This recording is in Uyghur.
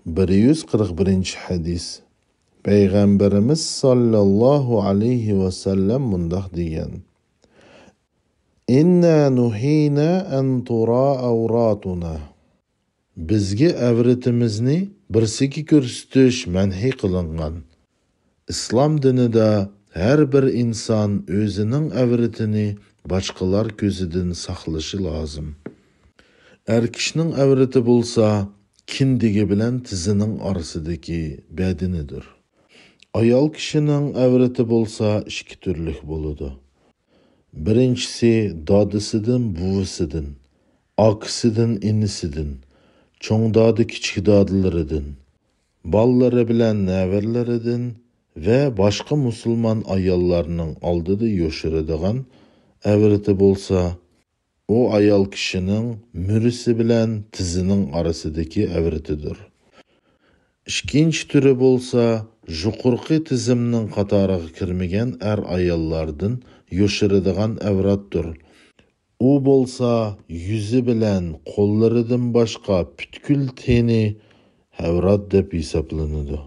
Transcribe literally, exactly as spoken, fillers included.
بىر يۈز قىرىق بىرىنچى ھەدىس. پەيغەمبىرىمىز ساللاللاھۇ ئەلەيھى ۋەسەللەم مۇنداق دېگەن: «إنا نهينا أن ترى عوراتنا». بىزگە ئەۋرىتىمىزنى بىرسىگە كۆرسىتىش مەنھى قىلىنغان. ئىسلام دىنىدا ھەر بىر ئىنسان ئۆزىنىڭ ئەۋرىتىنى باشقىلار كۆزىدىن ساقلىشى لازىم. ئەر كىشىنىڭ ئەۋرىتى بولسا كىندىكى بىلەن تىزىنىڭ ئارىسىدىكى بەدىنىدۇر. ئايال كىشىنىڭ ئەۋرىتى بولسا ئىككى تۈرلۈك بولىدۇ. بىرىنچىسى دادىسىدىن بوۋىسىدىن، ئاكىسىدىن ئىنىسىدىن، چوڭ دادى كىچىك دادىلىرىدىن، بالىلىرى بىلەن نەۋرىلىرىدىن ۋە باشقا مۇسۇلمان ئاياللارنىڭ ئالدىدا يوشۇرىدىغان ئەۋرىتى بولسا، ئۇ ئايال كىشىنىڭ مۈرىسى بىلەن تىزىنىڭ ئارىسىدىكى ئەۋرىتىدۇر. ئىككىنچى تۈرى بولسا يۇقىرىقى تىزىمنىڭ قاتارىغا كىرمىگەن ئەر-ئاياللاردىن يوشۇرىدىغان ئەۋراتتۇر. ئۇ بولسا يۈزى بىلەن قوللىرىدىن باشقا پۈتكۈل تېنى ئەۋرات دەپ ھېسابلىنىدۇ.